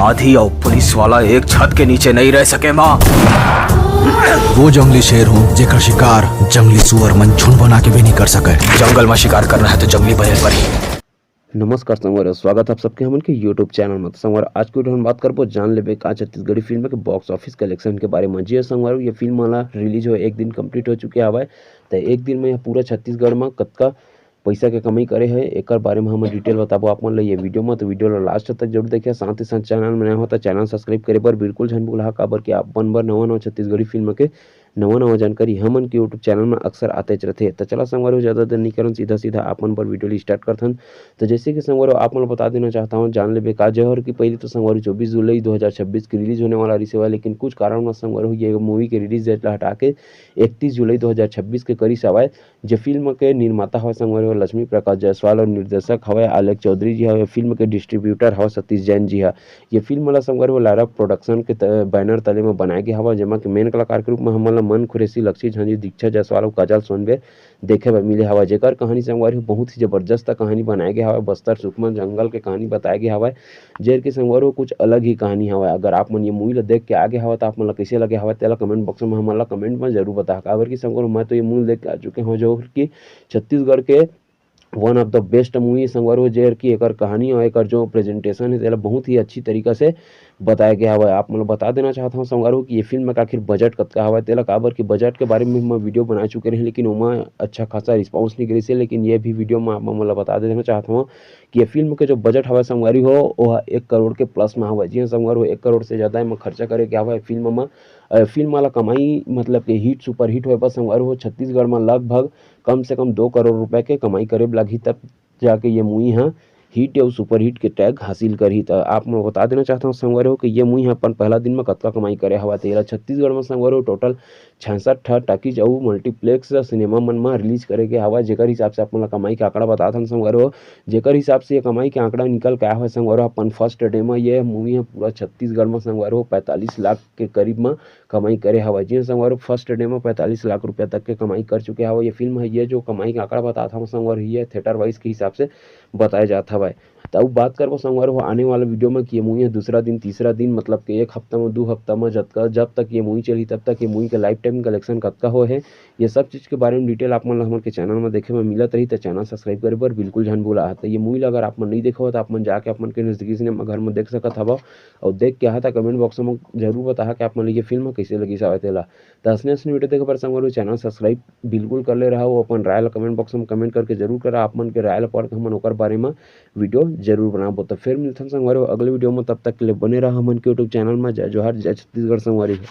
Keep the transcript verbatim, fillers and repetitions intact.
आधी अउ पुलिस वाला एक छत के नीचे नहीं रह सके माँ। वो जंगली शेर हूँ जेकर शिकार जंगली सुअर मन झुंड बना के भी नहीं कर सके। जंगल में शिकार करना है तो जंगली बने पर ही। नमस्कार संगवारी, स्वागत है आप सबके हमन के YouTube चैनल में। तो संगवारी, आज के वीडियो में बात करबो जान लेबे का छत्तीसगढ़ी फिल्म के बॉक्स ऑफिस कलेक्शन के बारे में। जी हाँ संगवारी, ये फिल्म वाला रिलीज हो एक दिन कंप्लीट हो चुके हवय, तो एक दिन में यह पूरा छत्तीसगढ़ में कतका पैसा के कमाई करे है, एकर बारे में हम डिटेल बताबो आप मन ल ये वीडियो में। तो वीडियो ला लास्ट तक जरूर देखिए, साथ ही साथ चैनल में नया हो तो चैनल सब्सक्राइब करे बर बिल्कुल झन भूलहा, काबर कि आप मन बर नवा नवा छत्तीसगढ़ी फिल्म के नवा नवा जानकारी हमन के YouTube चैनल में अक्सर आतेच रथे। तो चला संगवारी हो, ज्यादा देर नहीं करन, सीधा सीधा आप मन पर वीडियो ला स्टार्ट करथन। तो जैसे कि संगवारी हो, आप मन ल बता देना चाहता हूँ जान लेबे का जहर की पहले तो संगवारी हो चौबीस जुलाई दो हज़ार छब्बीस की रिलीज होने वाला रिलीज हुआ, लेकिन कुछ कारण में संगवारी हो ये मूवी के रिलीज डेट ला हटा के इकतीस जुलाई दो हज़ार छब्बीस के करिस हवय। जे फिल्म के निर्माता हवय संगवारी हो लक्ष्मी प्रकाश जायसवाल और निर्देशक हवय आलोक चौधरी जी हवय। फिल्म के डिस्ट्रीब्यूटर हवय सतीश जैन जी ह। ये फिल्म ला संगवारी हो लारा प्रोडक्शन के त-, बैनर तले में बनाए गे हवय, जेमा के मेन कलाकार के रूप में हमन ला मन खुरेसी, लक्ष्मी झांझी, दीक्षा जायसवाल और काजल सोनबेर देखे बर मिले हवय, जेकर कहानी संगवारी हो बहुत ही जबरदस्त कहानी बनाए गे हवय। बस्तर सुकमा जंगल के कहानी बताए गे हवय, जेकर के संगवारी हो कुछ अलग ही कहानी हवय। अगर आप मन ये मूवी ला देख के आगे हवय, तो आप मन ला कैसे लगे हवय, तेला कमेंट बॉक्स में हमन ला कमेंट में जरूर बताहा। काबर कि संगवारी हो, मैं तो ये मूवी देख के आ चुके हूँ, जो कि छत्तीसगढ़ के वन ऑफ द बेस्ट मूवी संगवारी हो, जेकर की एकर कहानी और एकर जो प्रेजेंटेशन है, तेला बहुत ही अच्छी तरीका से बताया गया हवय। आप मन ल बता देना चाहत हूँ संगवारी हो कि ये फिल्म का आखिर बजट कतका हवय, तेला काबर कि बजट के बारे में मैं वीडियो बना चुके रहे, लेकिन ओमा अच्छा खासा रिस्पॉन्स नहीं करिस हे। लेकिन ये भी वीडियो में आप मन ल बता देना चाहत हूँ कि ये फिल्म के जो बजट हवय संगवारी हो, वो एक करोड़ के प्लस में हवय। जी हाँ संगवारी हो, एक करोड़ से ज्यादा एमा खर्चा करे के हवय फिल्म में। अ, फिल्म वाला कमाई मतलब कि हिट सुपर हिट होए पर संगवारी हो छत्तीसगढ़ में लगभग कम से कम दो करोड़ रुपए के कमाई करे बर लगही, तब जाके ये मूवी ह हिट अउ सुपर हिट के टैग हासिल करही। त आप मन बता देना चाहत हूँ संगवारी हो कि ये मूवी ह अपन पहला दिन में कतका कमाई करे हवय। तेला छत्तीसगढ़ में संगवारी हो टोटल छियासठ ठा टॉकीज अउ मल्टीप्लेक्स सिनेमा मन में रिलीज करे गे हवय, जेकर हिसाब से आप मन ला कमाई के आंकड़ा बतात हन संगवारी हो। जेकर हिसाब से ये कमाई के आंकड़ा निकल के आया हवय संगवारी हो, अपन फर्स्ट डे में ये मूवी ह पूरा छत्तीसगढ़ में संगवारी हो पैंतालीस लाख के करीब में कमाई करे हवय। जी हाँ संगवारी हो, फर्स्ट डे में पैंतालीस लाख रुपया तक के कमाई कर चुके हवय। ये फिल्म ह, ये जो कमाई के आंकड़ा बतात हवय संगवारी हो, ये थिएटर वाइज के हिसाब से बताए जात हवय। त अब बात करबो संगवारी हो आने वाला वीडियो में कि ये मूवी ह दूसरा दिन, तीसरा दिन, मतलब कि एक हफ्ता में, दू हफ्ता में, जतका, जब तक ये मूवी चलही तब तक ये मूवी के लाइफ टाइम कलेक्शन कतका होए हे, ये सब चीज के बारे में डिटेल आप मन ला हमन के चैनल में देखे में मिलत रही। त चैनल सब्सक्राइब करे बर बिल्कुल झन भूला। त ये मूवी ला अगर आप मन नहीं देखो हो, त आप मन जाके आप मन के नजदीकी सिनेमा घर में देख सकत हवव। अउ देख के आहा त कमेंट बॉक्स में जरूर बताहा कि आप मन ल ये फिल्म कैसे लगिस हवय तेला। त असने असने वीडियो देखे बर संगवारी हो चैनल सब्सक्राइब बिल्कुल कर ले रहा हो। अपन राय ला कमेंट बॉक्स में कमेंट करके जरूर करा, आप मन के राय ला पढ़ के हमन ओकर बारे में वीडियो जरूर बनाबो। त फिर मिलथन संगवारी हो अगले वीडियो में, तब तक के लिए बने रहा हमन के YouTube चैनल में। जय जोहार, जय छत्तीसगढ़ संगवारी हो।